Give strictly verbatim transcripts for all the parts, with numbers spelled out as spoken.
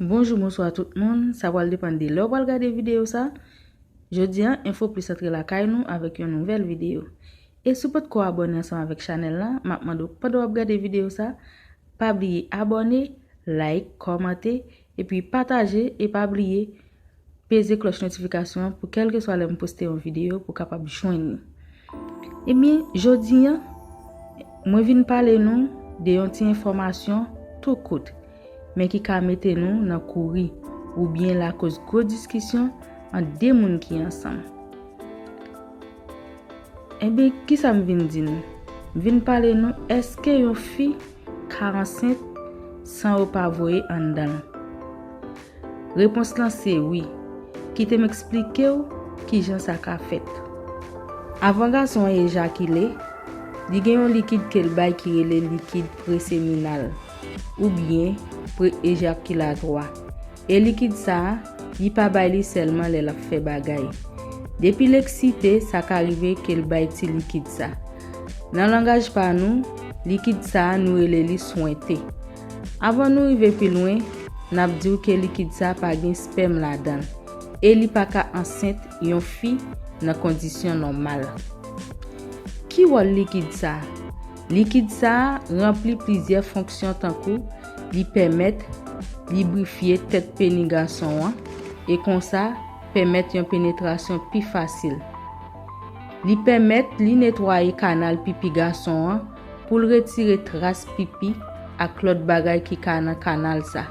Bonjou, bonswa tout moun. Sa pral depann de lè w pral gade videyo sa. Jodi a, Enfo Plis antre lakay nou avèk yon nouvèl videyo. E si w potko abòne ansanm avèk chanèl la, m ap mande w pandan w ap gade videyo sa, pa bliye abòne, like, kòmante, epi pataje, e pa bliye peze klòch notifikasyon an pou kèlkeswa lè m poste yon videyo pou w kapab jwenn li. Ebyen, jodi a, mwen vin pale nou de yon ti enfòmasyon tou kout, men ki ka mete nou nan kouri oubyen lakoz gwo diskisyon ant de moun ki ansanm. Ebyen, kisa m vin di nou? M vin pale nou, èske yon fi ka ansent san yo pa voye anndan l? Repons lan se wi. Kite m eksplike w kijan sa ka fèt. Avan gason an ejakile, li gen yon likid ke l bay ki rele likid preseminal oubyen pre-ejakilatwa. E likid sa a, li pa bay li sèlman lè l ap fè bagay. Depi l eksite, sa ka rive ke l bay ti likid sa. Nan langaj pa nou, likid sa a nou rele li swente. Avan nou rive pi lwen, n ap di w ke likid sa a pa gen spèm ladan l e li pa ka ansent yon fi nan kondisyon nòmal. Ki wòl likid sa a? Likid sa a ranpli plizyè fonksyon tankou li pèmèt librifye tèt peni gason an e konsa pèmèt yon penetrasyon pi fasil. Li pèmèt li netwaye kanal pipi gason an pou l retire tras pipi ak lòt bagay ki ka nan kanal sa.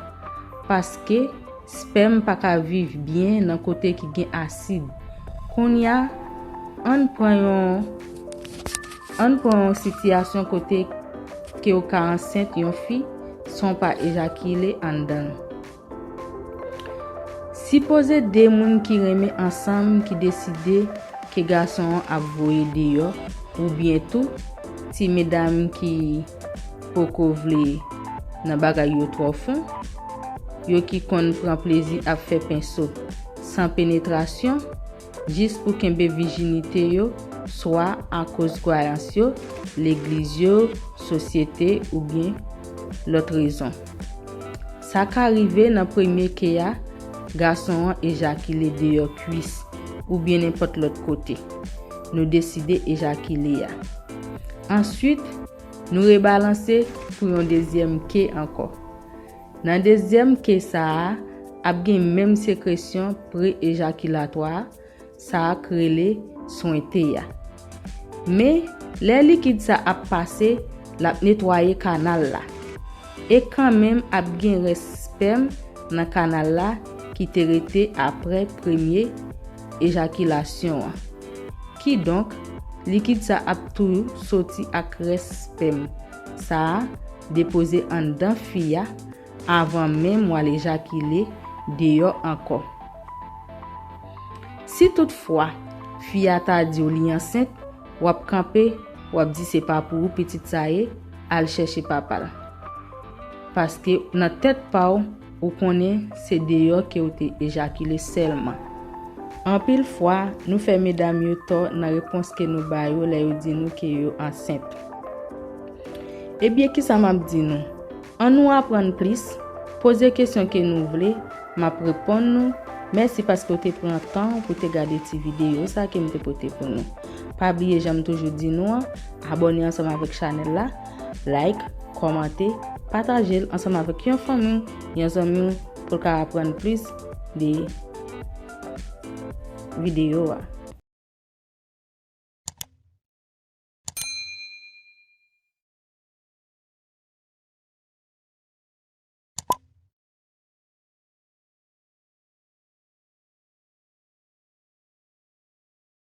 Paske spèm pa ka viv byen nan kote ki gen asid. Kounye a, ann pran yon, ann pran yon sitiyasyon kote ke w ka ansent yon fi san w pa ejakile anndan l. Sipoze de moun ki renmen ansanm ki deside ke gason an ap voye deyò, oubyen tou, ti medam ki poko vle nan bagay yo twò fon, yo ki konn pran plezi ap fè penso san penetrasyon, jis pou kenbe vijinite yo, swa akoz kwayans yo, legliz yo, sosyete oubyen lòt rezon. Sa ka rive nan premye ke a, gason an ejakile deyò kwis oubyen nenpòt lòt kote nou deside ejakile a. Answit, nou rebalanse pou yon dezyèm ke ankò. Nan dezyèm ke sa a, ap gen menm sekresyon pre-ejakilatwa a, sa a k rele swente a. Men, lè likid sa ap pase, l ap netwaye kanal la. E kanmenm ap gen rès spèm nan kanal la ki te rete apre premye ejakilasyon an. Kidonk, likid sa ap tou soti ak rès spèm sa a depoze anndan fi a avan menm w al ejakile deyò ankò. Si toutfwa fi a ta di w li ansent, w ap kanpe, w ap di se pa pou ou pitit sa ye, al chèche papa l. Paske nan tèt pa w, ou konnen se deyò ke w te ejakile sèlman. Anpil fwa, nou fè medam yo tò nan repons ke nou ba yo lè yo di nou ke yo ansent. Ebyen, kisa m ap di nou? Ann nou aprann plis, poze kesyon ke nou vle, m ap reponn nou. Mèsi paske w te pran tan pou te gade ti videyo sa ke m te pote pou nou. Pa bliye jan m toujou di nou an, abòne ansanm avèk chanèl la, like, kòmante, pataje l ansanm avèk yon fanmi, yon zanmi w pou l ka aprann plis de videyo a.